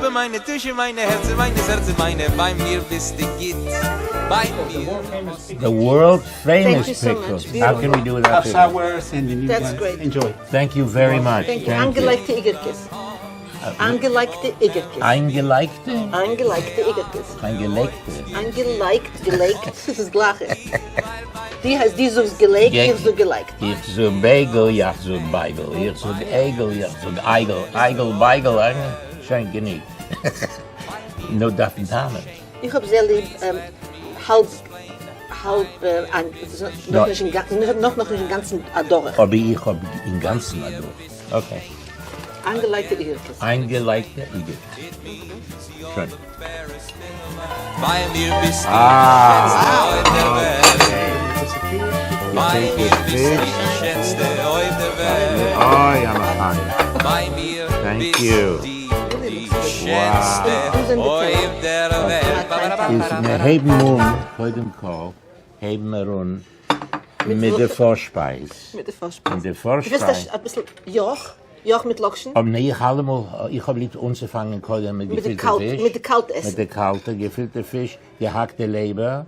ליבע מיינע, טושע מיינע, הערצער מיינע, סערצער מיינע, ביי מיר ביסטו גוט, ביי מיר. The world famous pickles, how can we do without pickles? Thank you very much. איינגעלייגטע איגערקעס. איינגעלייגטע איגערקעס. איינגעלייגטע? איינגעלייגטע איגערקעס. איינגעלייגטע. איינגעלייגט, געלייגט, ס'איז גלייכע. די הייסט די זאגסט געלייגט, איך זאג געלייגט. איך זאג בייגל, יאך זאג בייגל, איך זאג אייגל, יאך זאג אייגל, אייגל, בייגל, שוין גענוג. נו דארף מען טענה'ן. איך האב זייער ליב האלב האלב נאך נאך נישט אינגאנצן אדורך. אבער איך האב אינגאנצן אדורך. Okay. איינגעלייגטע איגערקעס. איינגעלייגטע איגערקעס. שוין. ביי מיר ביסטו די שענסטע אויף דער וועלט. ביי מיר ביסטו די שענסטע אויף דער וועלט. אוי א מחיה. ביי מיר ביסטו די שענסטע אויף דער וועלט. איז מיר הייבן אן, קודם כל הייבן מיר אן מיט די פארשפייז. מיט די פארשפייז. און די פארשפייז. דו ווילסט אביסל יאך? יאך מיט לאקשן? אבער נע איך אלעמאל, איך האב ליב אנצופאנגען קודם מיט געפילטע פיש. מיט די קאלט עסן. מיט די קאלטע געפילטע פיש, געהאקטע לעבער,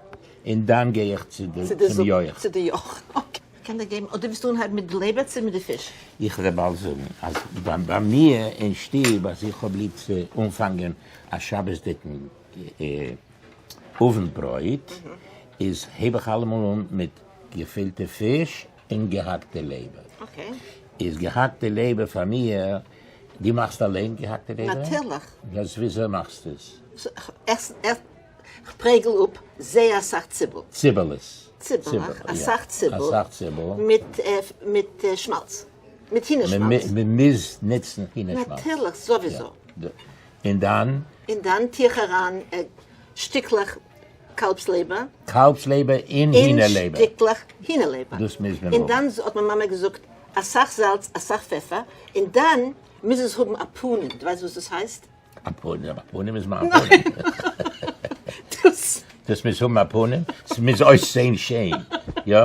און דאן גיי איך צו די צום יויך. צו די יויך, okay. כ'קען דיר געבן, אדער ווילסטו אנהייבן מיט די לעבער צו מיט די פיש? איך וועל באלד זאגן אז ביי מיר אין שטוב אז איך האב ליב צו אנפאנגען א שבת'דיגן אוונט ברויט, איז הייב איך אלעמאל אן מיט געפילטע פיש און געהאקטע לעבער. איז געהאקטע לעבער פאר מיר, דו מאכסט אליין געהאקטע לעבער? נאטירליך. דאס וויאזוי מאכסטו עס? כ'פרעגל אפ זייער אסאך ציבל. ציבעלעס. ציבעלעך, אסאך ציבל. אסאך ציבל. מיט מיט שמאלץ. מיט הינער שמאלץ. מ'מוז נוצן הינער שמאלץ. נאטירליך, סאוויזאו. און דאן? און דאן טו איך אריין שטיקלעך קאלבס לעבער. קאלבס לעבער און הינער לעבער. און שטיקלעך הינער לעבער. דאס מוז מען האבן. און דאן האט מיין מאמע געזאגט אסאך זאלץ אסאך פעפער, און דאן מוז עס האבן א פנים, דו ווייסט וואס דאס הייסט? א פנים? א פנים איז מיין פנים. דאס. דאס מוז האבן א פנים? ס'מוז אויסזען שיין, יא?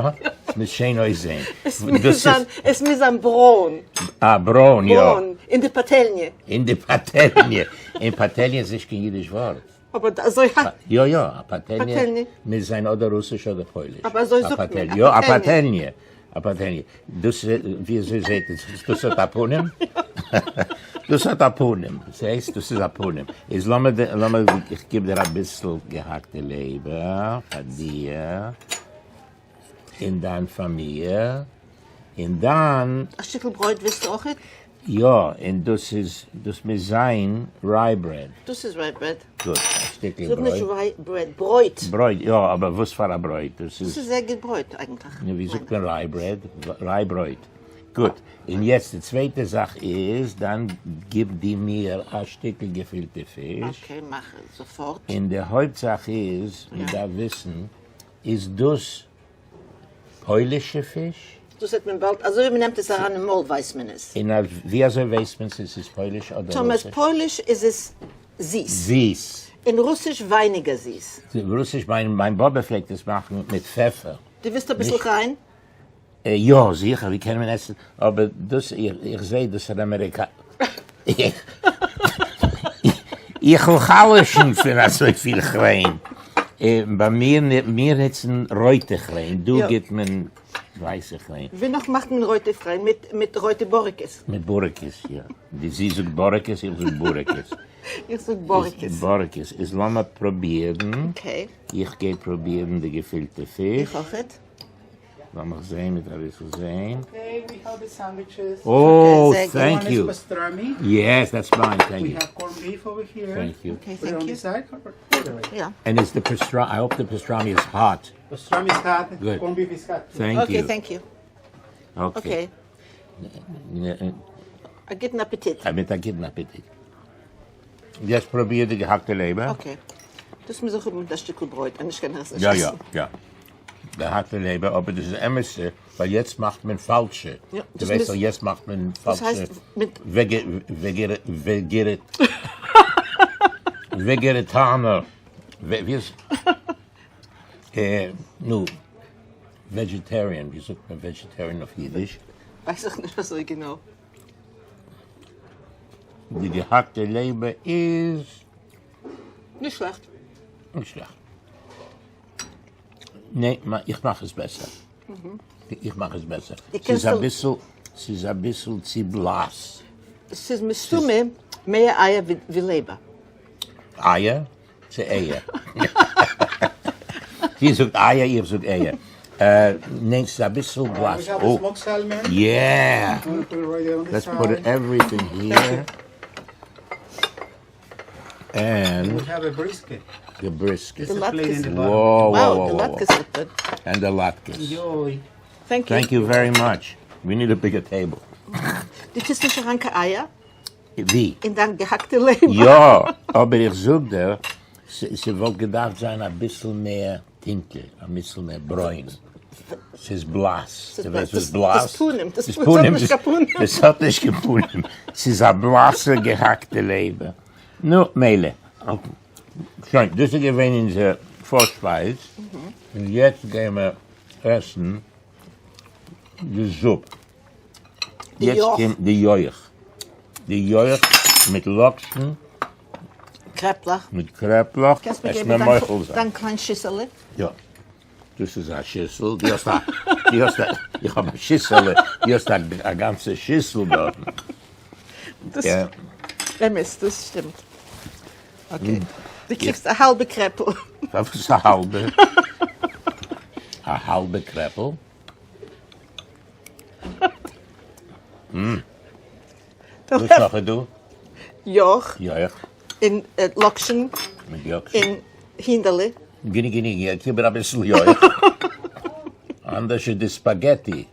ס'מוז שיין אויסזען. עס מוז זיין, עס מוז זיין ברוין. אה, ברוין, יא. ברוין, אין די פאטעלניע. אין די פאטעלניע. און פאטעלניע איז נישט קיין אידיש ווארט. אבער אזוי הייסט. יא יא, א פאטעלניע מוז זיין אדער רוסיש אדער פויליש. אבער אזוי זאגט מען. יא, א פאטעלניע. א פאטעלניע. דאס ווי אזוי זעט עס? דאס האט א פנים? דאס האט א פנים. זעסט? דאס איז א פנים. איז לאמיר לאמיר איך גיב דיר אביסל געהאקטע לעבער פאר דיר און דיין פאר מיר. און דאן. א שטיקל ברויט ווילסטו אויכעט? יא, און דאס איז, דאס מוז זיין rye bread. דאס איז rye bread. גוט, א שטיקל ברויט. זאג נישט rye bread, ברויט. ברויט, יא, אבער וואס פאר א ברויט? דאס איז. דאס איז זייער גוט ברויט אייגנטליך. נו, ווי זאגט מען rye bread? Rye ברויט. גוט, און יעצט די צווייטע זאך איז, דאן גיב די מיר א שטיקל געפילטע פיש. Okay, מאך זאפארט. און די הויפט זאך איז, מען דארף וויסן, איז דאס פוילישע פיש? דאס זעט מען באלד, אזוי ווי מען נעמט עס אריין אין מויל ווייסט מען עס. און ווי אזוי ווייסט מען צו עס איז פויליש אדער רוסיש? טאמער איז פויליש איז עס זיס. זיס. אין רוסיש ווייניגער זיס. רוסיש, מיין באבע פלעגט עס מאכן מיט פעפער. דו ווילסט אביסל כריין? יא זיכער, ווי קען מען עסן, אבער דאס, איך זעה דאס אין אמעריקא, איך וועל חלש'ן פון אזויפיל כריין, ביי מיר, מיר נוצן רויטע כריין, דא גיבט מען ווייסע כריין. ווי נאך מאכט מען רויטע כריין? מיט רויטע בוריקעס. מיט בוריקעס, יא. זי זאגט בוריקעס, איך זאג בוריקעס. איך זאג בוריקעס. בוריקעס. איז לאמיר פרובירן. Okay. איך גיי פרובירן די געפילטע פיש. איך אויכעט. לאמיך זעהן מיט אביסל זעהן. Okay, we have the sandwiches. Oh, thank One you. is pastrami. Yes, that's mine. Thank We you. have corned beef over here. Thank you. Okay, Put it thank on you. the side or order it. Yeah. And is the pastrami, I hope the pastrami is hot. Pastrami is hot. Good. Corned beef is hot. too. Thank Okay, you. thank you. Okay. Okay. א גוטן אפעטיט. מיט א גוטן אפעטיט. יעצט פרוביר די געהאקטע לעבער. Okay. דאס מוז איך האבן מיט א שטיקל ברויט, אנדערש קען איך עס נישט יא יא עסן. יא. געהאקטע לעבער, אבער דאס איז אמת'ע, ווייל יעצט מאכט מען פאלשע. יא, דו דאס ווייסט מוז. דאך יעצט מאכט מען דאס פאלשע הייסט מיט. וועגערעטאנער, ווי איז, נו, vegetarian, ווי זאגט מען vegetarian אויף אידיש? ווייס איך נישט אזוי גענוי. די געהאקטע לעבער איז. נישט שלעכט. נישט שלעכט. ניין, איך מאך עס בעסער. איך מאך עס בעסער. ס'איז אביסל, ס'איז אביסל צו בלאס. ס'איז מסתמא מער אייער ווי לעבער. אייער צו אייער? זי זאגט אייער, איך זאג אייער. ניין, ס'איז אביסל בלאס. Yeah! Let's put everything here. And We have a brisket. The brisket. This is plate in the bottom. Whoa, whoa, Wow, the whoa, whoa. latkes look good. And the latkes. Enjoy. Thank you. Thank you very much. We need a bigger table. דו טוסט נישט אריין קיין אייער ווי? אין דיין געהאקטע לעבער? יא, אבער איך זאג דיר, ס'וואלט געדארפט זיין אביסל מער טונקל, אביסל מער ברוין. ס'איז בלאס. דו ווייסט וואס בלאס? דאס פנים, דאס דאס פנים האט נישט קיין פנים. דאס האט נישט קיין פנים. ס'איז א בלאסע געהאקטע לעבער. נו, מילא. שוין, דאס איז געווען אונזער פארשפייז, און יעצט גייען מיר עסן די זופ. די יעצט יויך. קומט די יויך. די יויך מיט לאקשן. קרעפלעך. מיט קרעפלעך. קענסט מיר עס געבן מיר מוחל זיין. דיין קליין שיסעלע? יא. דאס איז א שיסל. דו האסט א, דו האסט א, איך האב א שיסעלע. דו האסט א גאנצע שיסל דארטן. דאס אמת, דאס שטימט. Okay, דו קריגסט א האלבע קרעפל. פארוואס א האלבע? א האלבע קרעפל? וואס נאך איז דא? יויך. יויך. און לאקשן. מיט לאקשן. און הינדעלע. גענוג גענוג, גיב מיר אביסל יויך. אנדערש איז די ספאגעטי.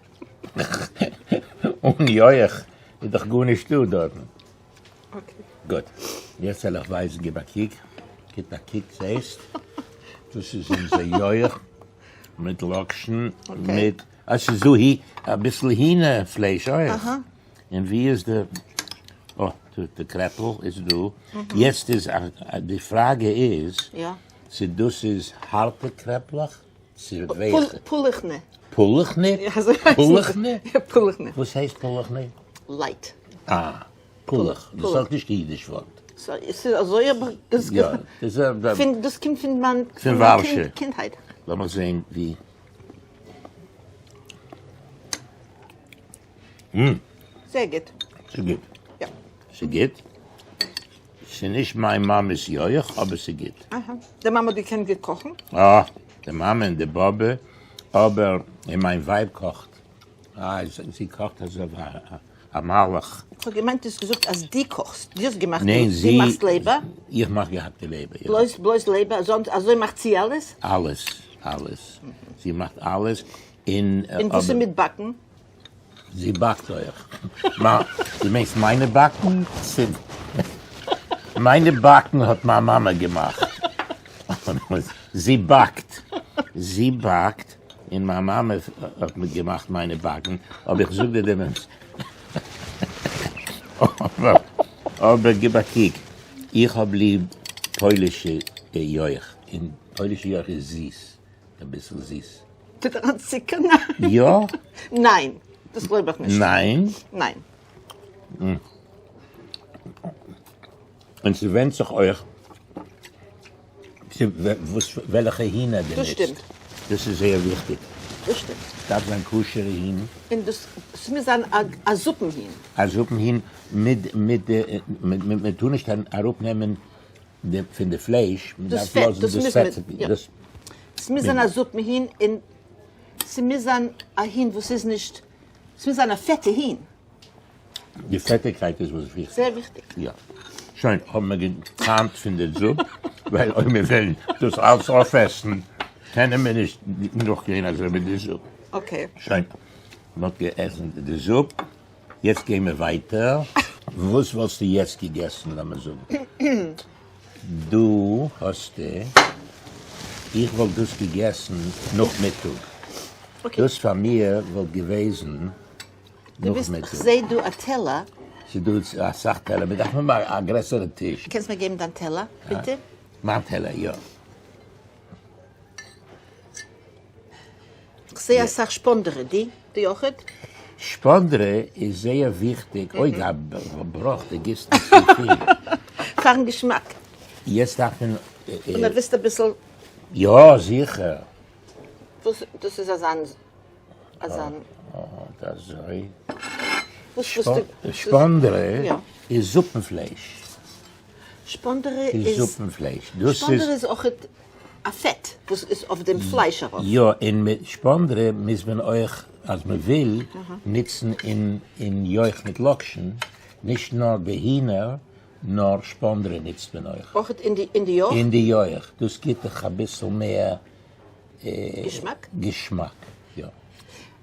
אן יויך איז דאך גארנישט דא דארטן. גוט, יעצט וועל איך ווייזן, גיב א קוק, גיב א קוק, זעסט? דאס איז אונזער יויך מיט לאקשן, מיט, אה ס'איז דא הי, אביסל הינער פלייש אויך, און ווי איז די, אה, די קרעפל איז דא, יעצט איז, די פראגע איז, צו דאס איז הארטע קרעפלעך, צו ווייכע. פולעכנע. פולעכנע? פולעכנע? פולעכנע. וואס הייסט פולעכנע? Light. אה, פולעך, דאס איז נישט קיין אידיש ווארט. ס'איז אזוי האב איך עס יא, דאס איז דאס קומט פון מיין פון ווארשע. קינדהייט. לאמיך זעהן ווי. זייער גוט. ס'גוט. יא. ס'גוט. ס'נישט מיין מאמע'ס יויך, אבער ס'גוט. אהא. די מאמע האט געקענט גוט קאכן? אה, די מאמע און די באבע, אבער און מיין ווייב קאכט. אה, זי קאכט אזוי ווי א מלאך. כ'האב געמיינט דו האסט געזאגט אז דו קאכסט, דו האסט געמאכט, ניין, זי, דו מאכסט לעבער? איך מאך געהאקטע לעבער, יא. בלויז, בלויז לעבער, אזוי מאכט זי אלעס? אלעס, אלעס. זי מאכט אלעס, און. און וואס איז מיט באקן? זי באקט אויך. מה, דו מיינסט מיינע באקן? מיינע באקן האט מיין מאמע געמאכט. זי באקט. זי באקט, און מיין מאמע האט מיר געמאכט מיינע באקן, אבער איך זאג דיר דעם אמת. אבער, אבער גיב א קוק, איך האב ליב פוילישע יויך, און פוילישע יויך איז זיס, אביסל זיס. טוט אריין צוקער? ניין. יא? ניין, דאס גלויב איך נישט. ניין? ניין. און ס'ווענדט זיך אויך צו וואס וועלכע הינער דו נוצט. דאס שטימט. דאס איז זייער וויכטיג. דאס שטימט. ס'דארף זיין כשר'ע הין. און דאס ס'מוז זיין א זופן הין. א זופן הין מיט מיט די מען טאר נישט אראפנעמען די פון די פלייש, מען דאס דארף פעט, לאזן דאס דאס מוז פעט, מען, יא. דאס ס'מוז זיין א זופן הין און ס'מוז זיין א הין וואס איז נישט, ס'מוז זיין א פעטע הין. די פעטיגקייט איז וואס וויכטיג. זייער וויכטיג. יא. שוין, האבן מיר געטענה'ט פון די זופ, ווייל אויב מיר וועלן דאס אלץ אויפעסן, קענען מיר נישט נאכגיין אזוי מיט די זופ. Okay. שוין, מען האט געעסן די זופ, יעצט גייען מיר ווייטער. וואס וואלסטו יעצט געגעסן, לאמיר זאגן דא האסטו, איך וואלט דאס געגעסן נאכמיטאג, דאס פאר מיר וואלט געוועזן נאכמיטאג. כ'זעה דא א טעלער. ס'איז דא אסאך טעלער, מיר דארפן האבן א גרעסערע טיש. קענסט מיר געבן דיין טעלער ביטע? מיין טעלער, יא. כ'זעה אסאך שפאנדערע, די? די אויכעט? שפאנדרע איז זייער וויכטיג, אוי א בראך, דו גיבסט נישט צופיל. פארן געשמאק. יעצט דארף מען. און מען וויסט אביסל. יא זיכער. וואס דאס איז אזאן אזאן. אט אזוי. וואס וואס די. שפאנדרע איז זופן פלייש. שפאנדרע איז. זופן פלייש. דאס איז. שפאנדרע איז אויכעט א פעט וואס איז אויף דעם פלייש ארויף. יא, און מיט שפאנדרע מוז מען אויך אז מען וויל נוצן אין אין יויך מיט לאקשן, נישט נאר די הינער, נאר שפאנדרע נוצט מען אויך. אויכעט אין די אין די יויך? אין די יויך, דאס גיבט דיך אביסל מער געשמאק? געשמאק, יא.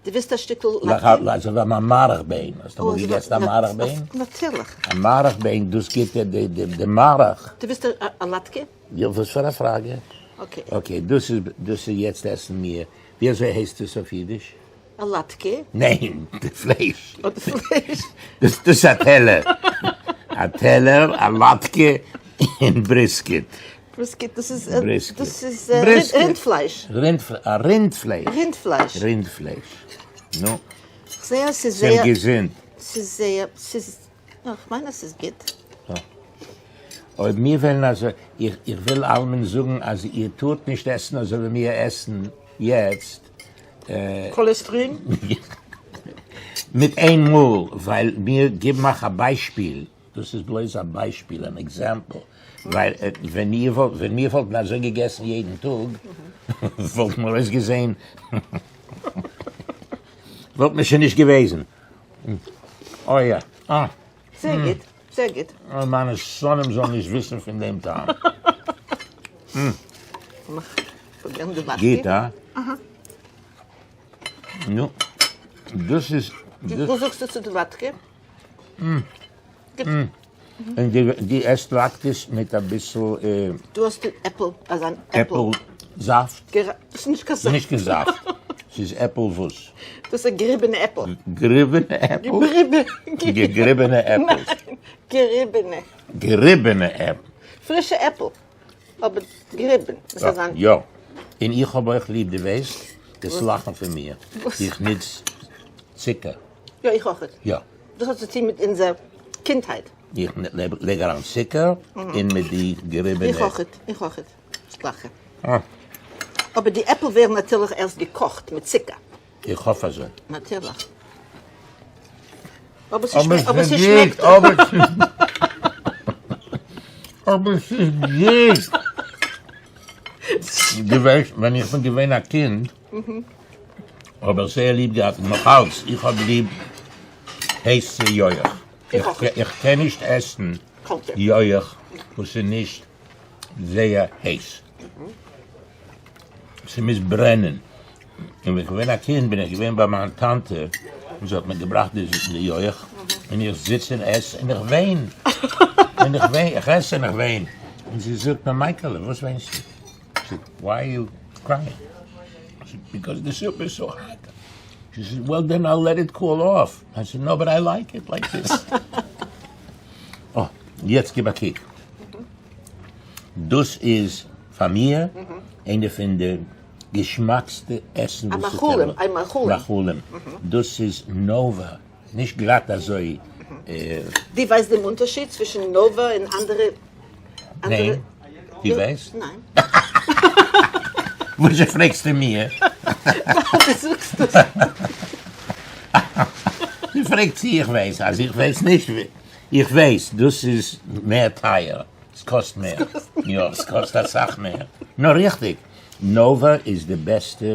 דו ווילסט א שטיקל לאקשן? אזוי ווי א מארך ביין, האסט אמאל געגעסן א מארך ביין? נאטירליך. א מארך ביין, דאס גיבט דיר די מארך. דו ווילסט א לאטקע? יא, וואס פאר א פראגע? okay. okay, דאס איז, דאס איז יעצט עסן מיר, ווי אזוי הייסט דאס אויף אידיש? א לאטקע? ניין, די פלייש. אה, די פלייש. דאס איז א טעלער. א טעלער, א לאטקע און brisket. brisket, דאס איז, דאס איז רינדפלייש. א רינדפלייש. רינדפלייש. רינדפלייש. נו. כ'זע אז ס'איז זייער. צום געזונט. ס'איז זייער, ס'איז, נו, כ'מיין אז ס'איז גוט. אויב מיר וועלן אזוי, איך וויל אלעמען זאגן אז איר טארט נישט עסן אזוי ווי מיר עסן יעצט. קאלעסטרין? מיט איין מאל, ווייל מיר גיבן אייך א ביישפיל, דאס איז בלויז א ביישפיל, אן example, ווייל ווען איר וואלט, ווען מיר וואלטן אזוי געגעסן יעדן טאג, וואלט מיר אויסגעזען, וואלט מיר שוין נישט געוועזן. אוי יא. אה. זייער גוט, זייער גוט. אוי מיינע שונאים זאלן נישט וויסן פון דעם טעם. לאמיך פרובירן די לאטקע. גוט, הא? אהא. נו, דאס איז. וואס זאגסטו צו די לאטקע? גוט. און דו עסט לאטקעס מיט אביסל. דו האסט עפל, אזאן עפל. עפל זאפט? ס'איז נישט קיין זאפט. נישט קיין זאפט. ס'איז עפל וואס? דאס איז געריבענע עפל. געריבענע עפל? געגריבענע עפל. ניין, געריבענע. געריבענע עפל. פרישע עפל, אבער געריבען. דאס איז אזאן. יא. און איך האב אויך ליב, דו ווייסט, דאס לאכן פון מיר. איך נוץ צוקער. יא, איך אויך. יא. דאס האט צו טון מיט אונזער קינדהייט. איך לייג אריין צוקער און מיט די געריבענע. איך אויך, איך אויך. סלאכע. אבער די עפל ווערן נאטירליך ערשט געקאכט מיט צוקער. איך האף אזוי. נאטירליך. אבער ס'שמעקט. אבער ס'איז גוט. דו ווייסט ווען איך בין געווען א קינד האב איך זייער ליב געהאט, נאך אלץ, איך האב ליב הייסע יויך. איך קען נישט עסן יויך וואס איז נישט זייער הייס. ס'מוז ברענען. און ווען איך געווען א קינד בין איך געווען ביי מיין טאנטע און זי האט מיר געבראכט די יויך און איך זיץ און עס און איך וויין. און איך וויין, איך עס און איך וויין. און זי זאגט מיר, מייקעלע, וואס וויינסטו? איך זאג, why are you crying? זי זאגט, because the soup is so hot. זי זאגט, well then I'll let it cool off. I said, no but I like it like this. אה, יעצט גיב א קוק. דאס איז פאר מיר איינע פון די געשמאקסטע עסן וואס איך קען. א מאכלים. מאכלים. דאס איז נאווא, נישט גלאט אזוי. דו ווייסט דעם אונטערשיד צווישן נאווא און אנדערע? ניין. דו ווייסט? ניין. וואזשע פרעגסטו מיר? ווייל דו זאגסט דאס. דו פרעגסט צו איך ווייס, אז איך ווייס נישט. איך ווייס, דאס איז מער טייער, ס'קאסט מער, יא ס'קאסט אסאך מער, נאר ריכטיג, נאווא איז די בעסטע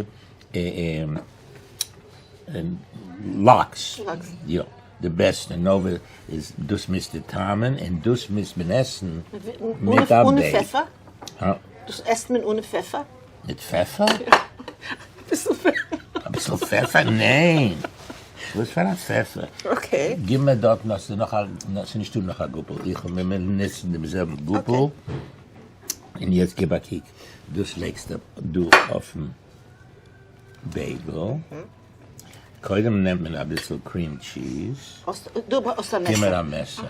לאקס, יא די בעסטע, נאווא איז דאס מוזטו טעמ'ען און דאס מוז מען עסן מיט א אנע פעפער? דאס עסט מען אנע פעפער? מיט פעפער? אביסל פעפער. אביסל פעפער? ניין! וואס פאר א פעפער? okay. גיב מיר דארטן האסטו נאך א, ס'איז נישטא נאך א גאפל, איך וועל מיר נוצן דעם זעלבן גאפל, און יעצט גיב א קוק, דאס לייגסטו דא אויפן bagel, קודם נעמט מען אביסל cream cheese, דא האסטו א מעסער. גיב מיר א מעסער.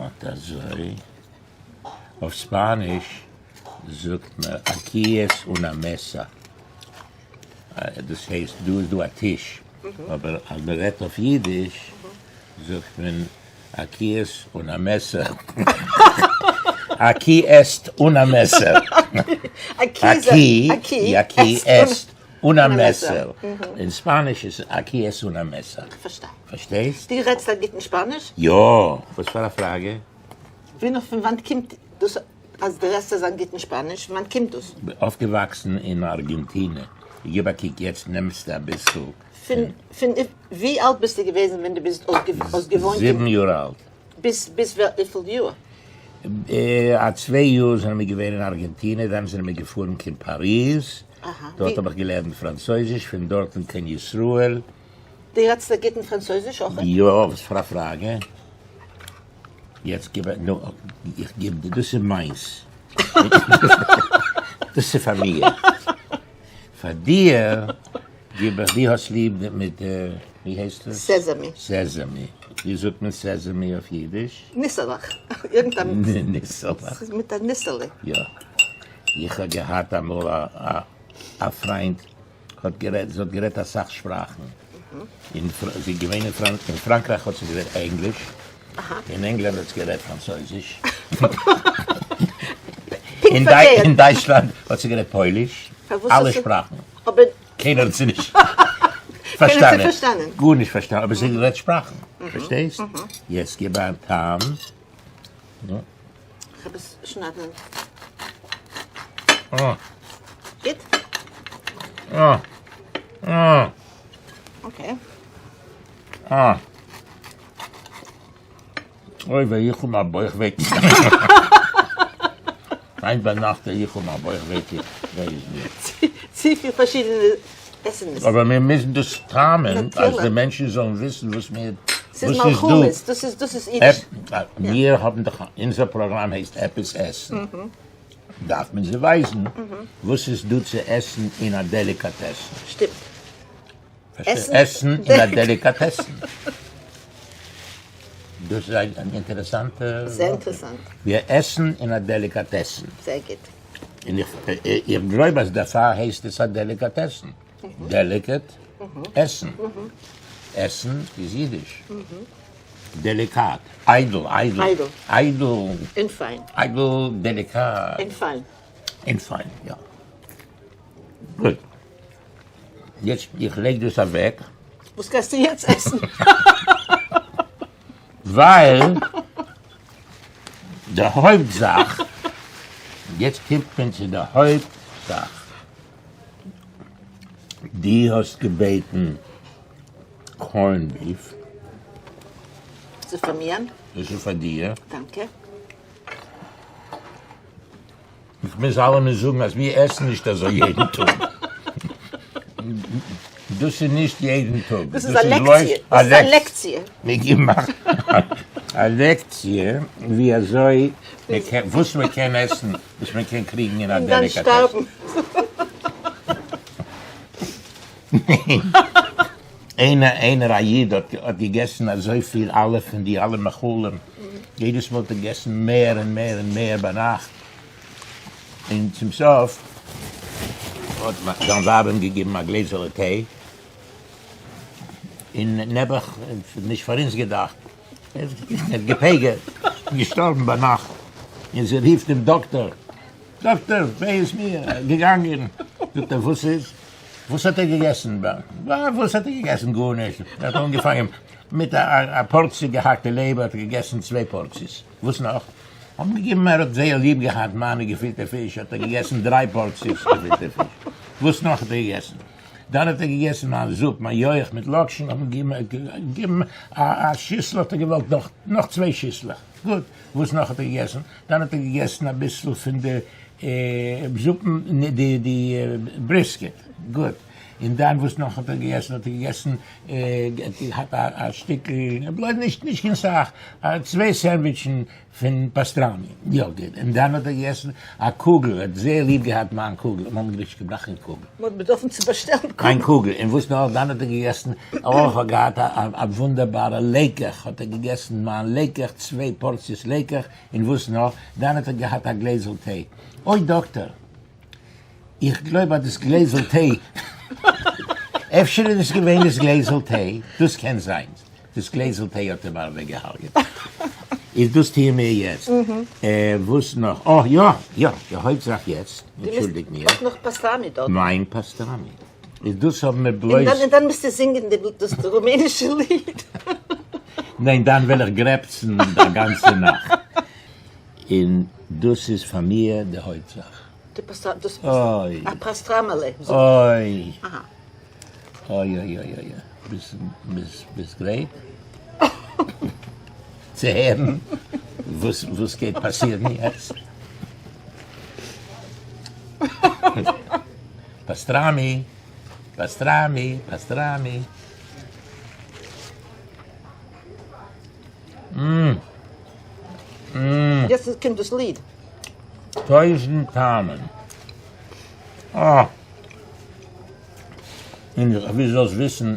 אט אזוי. אויף ספאניש זאגט מען aquí es una mesa. דאס הייסט דא איז דא א טיש, אבער אז מען רעדט אויף אידיש זאגט מען א קיעס און א מעסער. א קי עסט אן א מעסער. א קי א קי עסט אן א מעסער. אין ספאניש איז א קי עסט אן א מעסער. כ'פארשטיי. פארשטייסט? דו רעדסט א גוטן שפאניש? יא! וואס פאר א פראגע? ווי נאך פון וואנט קומט דאס אז דו רעדסט אזא גוטן שפאניש? פון וואנט קומט דאס? אויפגעוואקסן אין ארגענטינע. גיב א קוק יעצט נעמסטו אביסל. פון פון ווי אלט ביסטו געוועזן ווען דו ביסט האסט געוואוינט אין. זיבן יאר אלט. ביז ביז וויפיל יאר? א צוויי יאר זענען מיר געווען אין ארגענטינע, דאן זענען מיר געפארן קיין פאריז, דארט האב איך געלערנט פראנצויזיש, פון דארטן קיין ישראל. דו רעדסט א גוטן פראנצויזיש אויך? יא, וואס פאר א פראגע? יעצט גיב נו, איך גיב דיר, דאס איז מיינס. דאס איז פאר מיר. פאר דיר גיב איך, דו האסט ליב מיט, ווי הייסט עס? sesame. Sesame. ווי זאגט מען sesame אויף אידיש? ניסעלעך. ארגענטיין. ניסעלעך. ס'איז מיט א ניסעלע. יא. איך האב געהאט אמאל א פריינט האט גערעדט, זי האט גערעדט אסאך שפראכן. אין זי איז געווען אין אין פראנקרייך האט זי גערעדט ענגליש, אין ענגלאנד האט זי גערעדט פראנצויזיש, אין אין דייטשלאנד האט זי גערעדט פויליש, אלע שפראכן. קיינער האט זי נישט פארשטאנען. גארנישט פארשטאנען, אבער זי האט גערעדט שפראכן. פארשטייסט? יעצט גיב א טעם. כ'האב עס שניידן. גוט? Okay. אוי ווען איך האב א בויך וויי. היינט ביינאכט ווען איך האב א בויך וויי איז מיר. צופיל פארשידענע עסנס. אבער מיר מוזן דאס טעמ'ען אז די מענטשן זאלן וויסן וואס מיר ס'איז מלחמות, דאס איז דאס איז אידיש. מיר האבן דאך, אונזער פראגראם הייסט עפעס עסן, דארף מען זיי ווייזן וואס איז דא צו עסן אין א דעליקאטעסן. שטימט. עסן אין א דעליקאטעסן. דאס איז אן אינטערעסאנטע. זייער אינטערעסאנט. מיר עסן אין א דעליקאטעסן. זייער גוט. און איך גלויב אז דערפאר הייסט עס א דעליקאטעסן. Delicate, עסן. עסן איז אידיש. דעליקאט, איידל, איידל. איידל. און פיין. איידל, דעליקאט. און פיין. און פיין, יא. גוט. יעצט איך לייג דאס אוועק. וואס גייסטו יעצט עסן? ווייל די הויפט זאך, יעצט קומט מען צו די הויפט זאך. דו האסט געבעטן corn beef. ס'איז פאר מיר. דאס איז פאר דיר. דאנקע. איך מוז אלעמען זאגן אז מיר עסן נישט אזוי יעדן טאג. דאס איז נישט יעדן טאג. דאס איז א לעקציע. דאס איז א לעקציע. מיר גיבן א לעקציע ווי אזוי מען קען, וואס מען קען עסן, וואס מען קען קריגן אין א דעליקאטעסן. איינער איינער א איד האט האט געגעסן אזויפיל אלע פון די אלע מאכלים, יעדעס מאל האט ער געגעסן מער און מער און מער ביינאכט, און צום סוף האט זיין ווייב אים געגעבן א גלעזעלע טיי, און נעבעך נישט פאר אונז געדאכט, ער האט געפגר'ט, געשטארבן ביינאכט, און זי רופט דעם דאקטאר, דאקטאר, וויי איז מיר, געגאנגען, זאגט ער, וואס איז? וואס האט ער געגעסן? וואס האט ער געגעסן? גארנישט, ער האט אנגעפאנגען מיט א פארציע געהאקטע לעבער, האט ער געגעסן צוויי פארציעס, וואס נאך? האט מען געגעבן, ער האט זייער ליב געהאט מיינע געפילטע פיש, האט ער געגעסן דריי פארציעס געפילטע פיש, וואס נאך האט ער געגעסן? דאן האט ער געגעסן מיין זופ, מיין יויך מיט לאקשן, האט מען געגעבן א שיסל, האט ער געוואלט נאך, נאך צוויי שיסלעך, גוט, וואס נאך האט ער געגעסן? דאן האט ער געגעסן אביסל פון די זופן, די brisket, גוט, און דאן וואס נאך האט ער געגעסן? האט ער געגעסן, געהאט א שטיקל, בלויז נישט נישט קיין סאך, צוויי סענדוויטשן פון pastrami, יא גוט, און דאן האט ער געגעסן א קוגל, ער האט זייער ליב געהאט מיין קוגל, מ'האט מיר נישט געבראכט קיין קוגל. מ'האט באדארפן צו באשטעלן קוגל. מיין קוגל, און וואס נאך, דאן האט ער געגעסן, אויך האט געהאט א וואונדערבארע לעקעך, האט ער געגעסן מיין לעקעך, צוויי פארציעס לעקעך, און וואס נאך, דאן האט ער געהאט א גלעזל טיי, אוי דאקטער, איך גלויב אז דאס גלעזל טיי. אפשר איז עס געווען דאס גלעזל טיי, דאס קען זיין, דאס גלעזל טיי האט אים אוועקגעהארגעט. איז דאס טוען מיר יעצט. וואס נאך? אה יא יא, די הויפט זאך יעצט, אנטשולדיגט מיר. האסט נאך פאסטראמי דארט. מיין פאסטראמי. איז דאס האבן מיר בלויז. און דאן מוזטו זינגען דאס רומענישע ליד. ניין, דאן וועל איך גרעפצן א גאנצע נאכט. און דאס איז פאר מיר די הויפט זאך. די פאסטרא דאס אוי. א פאסטראמעלע. אוי. אהא. אוי אוי אוי אוי. ביסט ביסט ביסט גרייט? צו הערן וואס וואס גייט פאסירן יעצט? פאסטראמי, פאסטראמי, פאסטראמי. יעצט קומט דאס ליד. טויזנט טעמים. אה! און איך וויל זאלסט וויסן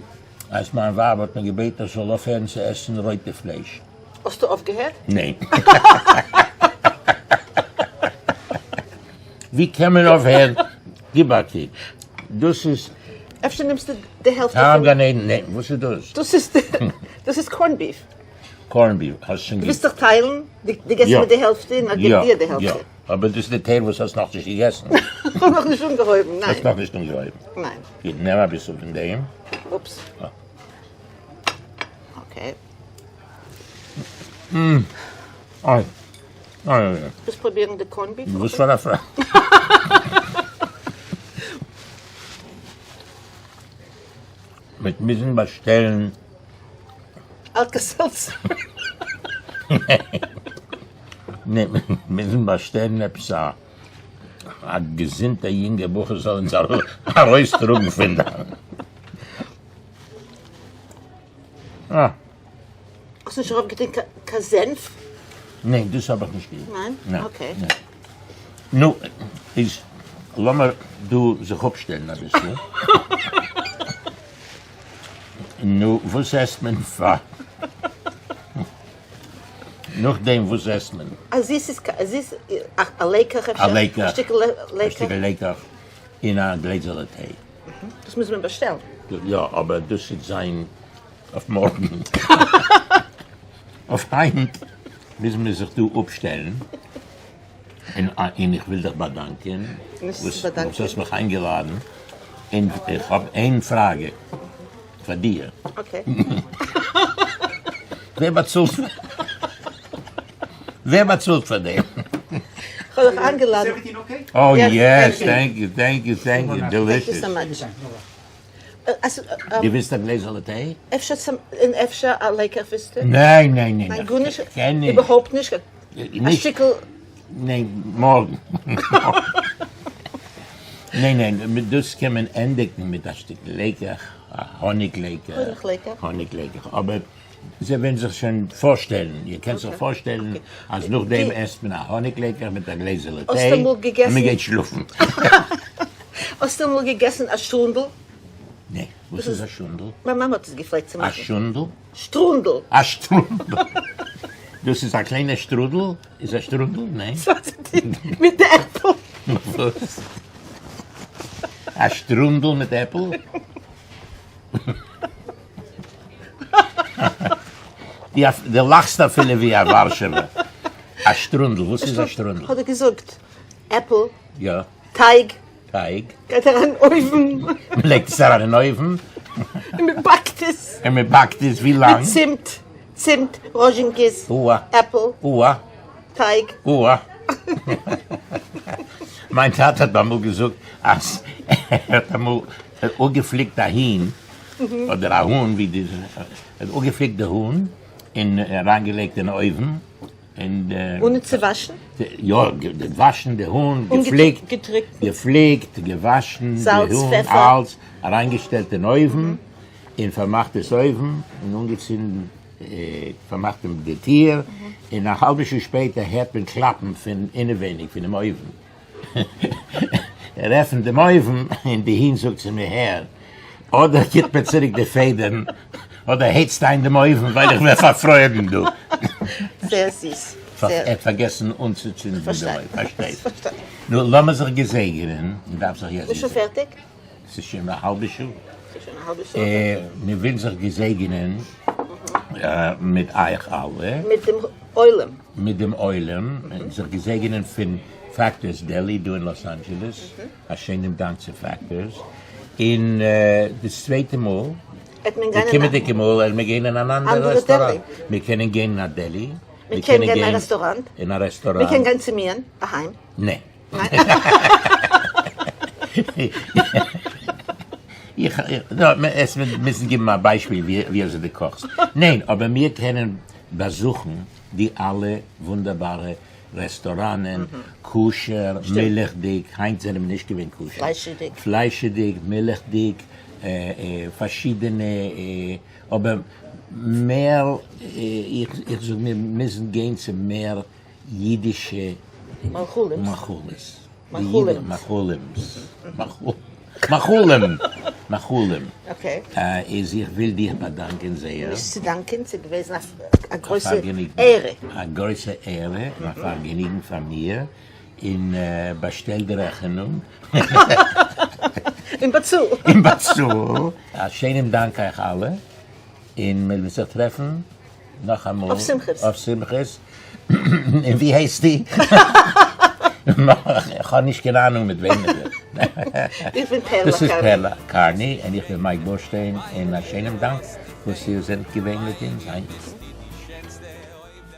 אז מיין ווייב האט מיר געבעטן איך זאל אויפהערן צו עסן רויטע פלייש. האסטו אויפגעהערט? ניין. ווי קען מען אויפהערן? גיב א קוק. דאס איז. אפשר נעמסטו די העלפט דערפון? טעם גן עדן, ניין, וואס איז דאס? דאס איז דאס איז corned beef. Corned beef, האסט שוין. דו ווילסט דאך טיילן? דו געבסט מיר די העלפט און איך געב דיר די העלפט. יא, אבער דאס איז די טייל וואס האסט נאכנישט געגעסן. איך האב נאכנישט אנגעהויבן, ניין. האסט נאכנישט אנגעהויבן. ניין. גוט, נעם אביסל פון דעם. אופס. Okay. אוי. אוי אוי אוי. ווילסט פרובירן די corned beef? וואס פאר א פראגע? מ'וועט מוזן באשטעלן. Alka-Seltzer. ניין, מ'וועט מוזן באשטעלן עפעס א א געזונטע יונגע בחור זאל אונז ארויסטראגן פון דא. אה. האסט נישט ארויפגעטון קיין זענף? ניין, דאס האב איך נישט געטון. ניין? Okay. נו, איז לאמיר דא זיך אפשטעלן אביסל. נו, וואס עסט מען פאר? נאכדעם וואס עסט מען? א זיס, א זיס, א לעקעך אפשר? א לעקעך. א שטיקל לעקעך. א שטיקל לעקעך און א גלעזעלע טיי. דאס מוז מען באשטעלן. יא, אבער דאס וועט זיין אויף מארגן. אויף היינט מוזן מיר זיך דא אפשטעלן, און איך וויל דיך באדאנקען וואס האסט מיך איינגעלאדן, און איך האב איין פראגע פאר דיר. Okay. ווער באצאלט ווער באצאלט פאר דעם? כ'האב דיך איינגעלאדן. Oh yes, thank you, thank you, thank you, delicious. דו ווילסט א גלעזעלע טיי? אפשר צום, און אפשר א לעקעך ווילסטו? ניין ניין ניין. ניין גארנישט? קען נישט. איבערהויפט נישט? א שטיקל. ניין, מארגן. ניין ניין, מיט דאס קען מען ענדיגן מיט א שטיקל לעקעך, א האניג לעקעך. האניג לעקעך. האניג לעקעך, אבער זיי וועלן זיך שוין פארשטעלן, איר קענט זיך פארשטעלן אז נאכדעם עסט מען א האניג לעקעך מיט א גלעזעלע טיי און מען גייט שלאפן. האסטו אמאל געגעסן א שטרונדל? ניין, וואס איז א שונדל? מיין מאמע האט עס געפלעגט צו מאכן. א שונדל? שטרונדל. א שטרונדל. דאס איז א קליינע שטרודל? איז א שטרונדל? ניין? ס'האט צו טון מיט די עפל. וואס? א שטרונדל מיט עפל? דו לאכסט אפילו ווי א ווארשעווער. א שטרונדל, וואס איז א שטרונדל? כ'האב דיר געזאגט, עפל. יא. טייג. טייג. גייט אריין אין אויוון. מען לייגט עס אריין אין אויוון. און מען באקט עס. און מען באקט עס ווי לאנג? מיט צימט, צימט, ראזשינקעס, עפל, טייג. אוה. מיין טאטע האט אמאל געזאגט אז ער האט אמאל אפגעפליקט א הון, אדער א האן, ווי די, ער האט אפגעפליקט די האן און אריינגעלייגט אין אויוון, און און צו וואשן? יא, געוואשן די האן, געפליקט, געפליקט, געוואשן די האן, אלץ, אריינגעשטעלט אין אויוון, און פארמאכט דאס אויוון, און אנגעצינדן, פארמאכט די טיר, און א האלבע שעה שפעטער הערט מען קלאפן פון אינעווייניג פונעם אויוון. ער עפנט דעם אויוון און די הון זאגט צו מיר, הער, אדער גיט מיר צוריק די פעדערן, אדער הייצט איין דעם אויוון ווייל איך ווער פארפרוירן דא. זייער זיס. ער האט פארגעסן אנצוצינדן דעם אויוון. פארשטייסט. נו, לאמיר זיך געזעגענען, מען דארף זיך יעצט ביסט שוין פערטיג? ס'איז שוין א האלבע שעה. ס'איז שוין א האלבע שעה. מיר ווילן זיך געזעגענען מיט אייך אלע. מיט דעם עולם. מיט דעם עולם. זיך געזעגענען פון Factor's Deli דא אין לאס אנדזשעלעס. א שענעם דאנק צו Factor's. און דאס צווייטע מאל, די קומענדיגע מאל וועלן מיר גיין אין אן אנדערע רעסטוראנט. מיר קענען גיין אין א deli. מיר קענען גיין אין א רעסטוראנט. אין א רעסטוראנט. מיר קענען גיין צו מיר אהיים. נע. איך, עס מיר מוזן גיבן א ביישפיל ווי אזוי דו קאכסט. ניין, אבער מיר קענען באזוכן די אלע וואונדערבארע רעסטוראנען, כשר, מילכדיג, היינט זענען מיר נישט געווען כשר. פליישעדיג. פליישעדיג, מילכדיג, פארשידענע, אבער מער, איך זאג מיר מוזן גיין צו מער אידישע מאכלות. מאכלים'ס. מאכלים. מאכלים. איז איך וויל דיך באדאנקען זייער. נישט צו דאנקען, ס'איז געוועזן א גרויסע עהרע. א גרויסע עהרע און א פארגעניגן פאר מיר, און באשטעל די רעכענונג. און באצאל. און באצאל. א שענעם דאנק אייך אלע, און מיר וועלן זיך טרעפן נאכאמאל. אויף שמחות. אויף שמחות. און ווי הייסטו? איך האב נישט קיין אהנונג מיט וועם איך רעד. איך בין פערלא קארני. דאס איז פערלא קארני און איך בין מייק בורשטיין און א שענעם דאנק וואס איר זענט געווען מיט אונז היינט.